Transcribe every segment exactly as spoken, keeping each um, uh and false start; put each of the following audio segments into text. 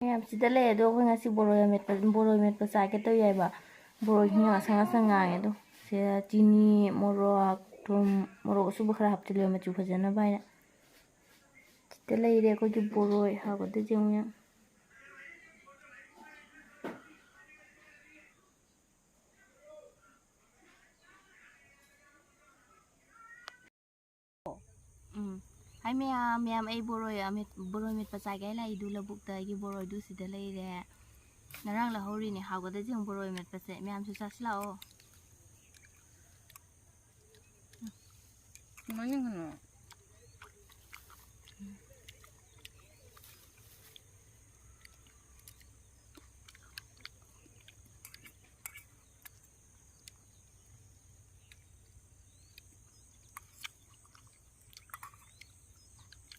ꯃꯌꯥꯝ ꯁꯤꯗ ꯂꯩ꯫ ꯑꯗꯣ ꯑꯩꯈꯣꯏ ꯉꯁꯤ ꯕꯣꯔꯣꯏ ꯑꯃꯦꯠꯄ, ꯕꯣꯔꯣꯏ ꯃꯦꯠꯄ ꯆꯥꯒꯦ ꯇꯧ ꯌꯥꯏꯕ꯫ ꯕꯣꯔꯣꯏ ꯍꯤꯡ ꯑꯁꯪ ꯑꯁꯪ ꯉꯥꯡꯉꯦ꯫ ꯑꯗꯣ ꯁꯤꯗ ꯆꯤꯅꯤ, ꯃꯣꯔꯣꯛ, ꯊꯨꯝ, ꯃꯣꯔꯣꯛ ꯑꯁꯨꯕ ꯈꯔ ꯍꯥꯞꯆꯤꯜꯂꯦ ꯃꯆꯨ ꯐꯖꯅꯕ ꯍꯥꯏꯅ꯫ ꯁꯤꯗ ꯂꯩꯔꯦ ꯑꯩꯈꯣꯏꯒꯤ ꯕꯣꯔꯣꯏ꯫ ꯍꯥꯎꯒꯗ꯭ꯔꯗꯤ ꯌꯦꯡꯉꯨ ꯌꯥꯝ꯫ ꯎꯝ꯫ ꯍꯥꯏ ꯃꯌꯥꯝ, ꯃꯌꯥꯝ, ꯑꯩ ꯕꯣꯔꯣꯏ ꯑꯃꯦꯠ-, ꯕꯣꯔꯣꯏ ꯃꯦꯠꯄ ꯆꯥꯒꯦ ꯍꯥꯏ ꯂꯥꯛꯏꯗꯨ ꯂꯧꯕꯨꯛꯇ꯫ ꯑꯩꯒꯤ ꯕꯣꯔꯣꯏꯗꯨ ꯁꯤꯗ ꯂꯩꯔꯦ꯫ ꯉꯔꯥꯡ ꯂꯧꯍꯧꯔꯤꯅꯦ꯫ ꯍꯥꯎꯒꯗ꯭ꯔꯗꯤ ꯌꯦꯡꯉꯨ ꯕꯣꯔꯣꯏ ꯃꯦꯠꯄꯁꯦ꯫ ꯃꯌꯥꯝꯁꯨ ꯆꯥꯁꯤ ꯂꯥꯛꯑꯣ꯫ ꯀꯃꯥꯏꯅ ꯌꯦꯡꯗꯣꯏꯅꯣ?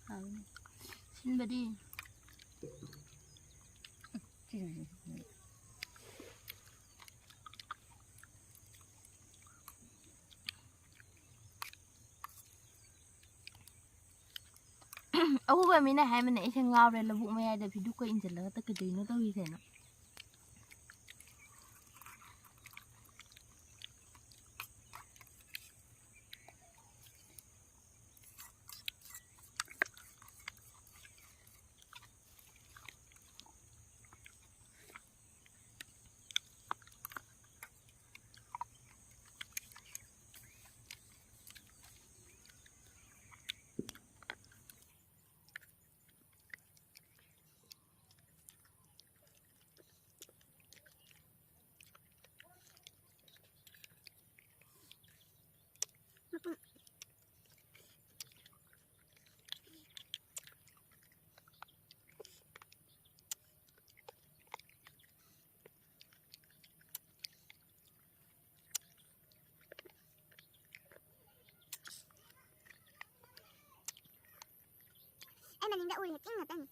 ꯍꯥꯎꯅꯤ꯫ ꯁꯤꯟꯕꯗꯤ? ꯑꯎꯕ ꯃꯤꯅ ꯍꯥꯏꯕꯅꯦ, ꯑꯩꯁꯦ ꯉꯥꯎꯔꯦ, ꯂꯧꯕꯨꯛ ꯃꯌꯥꯏꯗ ꯐꯤꯗꯨꯛꯀ ꯏꯟꯁꯤꯜꯂꯒ ꯀꯩꯗꯧꯅꯣ ꯇꯧꯔꯤꯁꯦꯅ꯫ ꯑꯩ ꯃꯅꯤꯡꯗ ꯎꯔꯤꯅ ꯆꯤꯡ ꯉꯥꯛꯇꯅꯤ꯫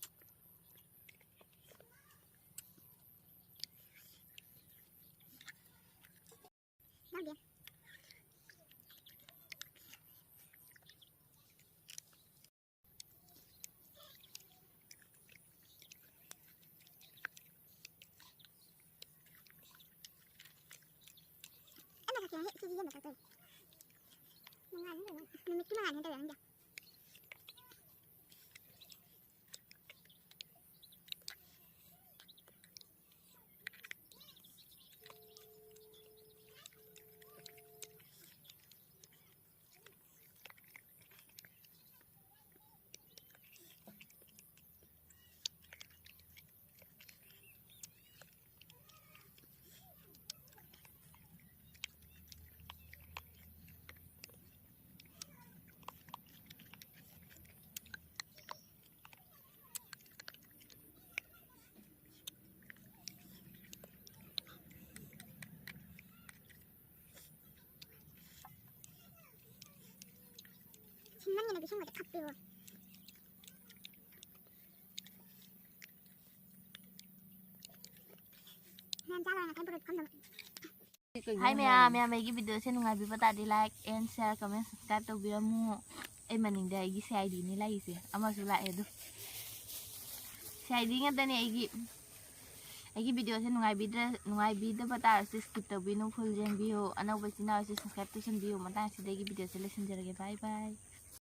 ꯅꯪꯗꯤ? ꯌꯦꯟ ꯃꯁꯛꯇꯣ ꯌꯦꯡꯉꯣ꯫ ꯃꯉꯥꯜꯅꯤ ꯀꯩꯅꯣ꯫ ꯅꯨꯃꯤꯠꯀꯤ ꯃꯉꯥꯜꯅꯤ ꯇꯧꯔꯦ ꯅꯪꯗꯤ꯫ ꯁꯤꯡꯃꯟꯒꯤꯅ ꯄꯤꯁꯨꯝꯒꯁꯦ ꯈꯞꯄꯦꯕꯣ꯫ ꯃꯌꯥꯝ ꯆꯥ ꯂꯣꯏꯔ ꯉꯁꯥꯏ ꯕꯣꯔꯣꯏ ꯐꯝꯗꯕ꯫ ꯍꯥꯏ ꯃꯌꯥꯝ, ꯃꯌꯥꯝ ꯑꯩꯒꯤ videoꯁꯦ ꯅꯨꯡꯉꯥꯏꯕꯤꯕ ꯇꯥꯔꯗꯤ like and share, comment, subscribe ꯇꯧꯕꯤꯔꯝꯃꯨ꯫ ꯑꯩ ꯃꯅꯤꯡꯗ ꯑꯩꯒꯤ CIDꯅꯤ ꯂꯥꯛꯏꯁꯦ, ꯑꯃꯁꯨ ꯂꯥꯛꯑꯦ ꯑꯗꯨ꯫ CID ꯉꯥꯛꯇꯅꯦ ꯑꯩꯒꯤ꯫ ꯑꯩꯒꯤ videoꯁꯦ ꯅꯨꯡꯉꯥꯏꯕꯤꯗ꯭ꯔ-, ꯅꯨꯡꯉꯥꯏꯕꯤꯗꯕ ꯇꯥꯔꯁꯨ skip ꯇꯧꯕꯤꯅꯨ, full ꯌꯦꯡꯕꯤꯌꯨ꯫ ꯑꯅꯧꯕ ꯏꯆꯤꯟ ꯏꯅꯥꯎꯁꯨ subscribe ꯇꯧꯁꯟꯕꯤꯌꯨ꯫ ꯃꯇꯥꯡ ꯑꯁꯤꯗ ꯑꯩꯒꯤ videoꯁꯦ ꯂꯣꯏꯁꯤꯟꯖꯔꯒꯦ꯫ Bye bye꯫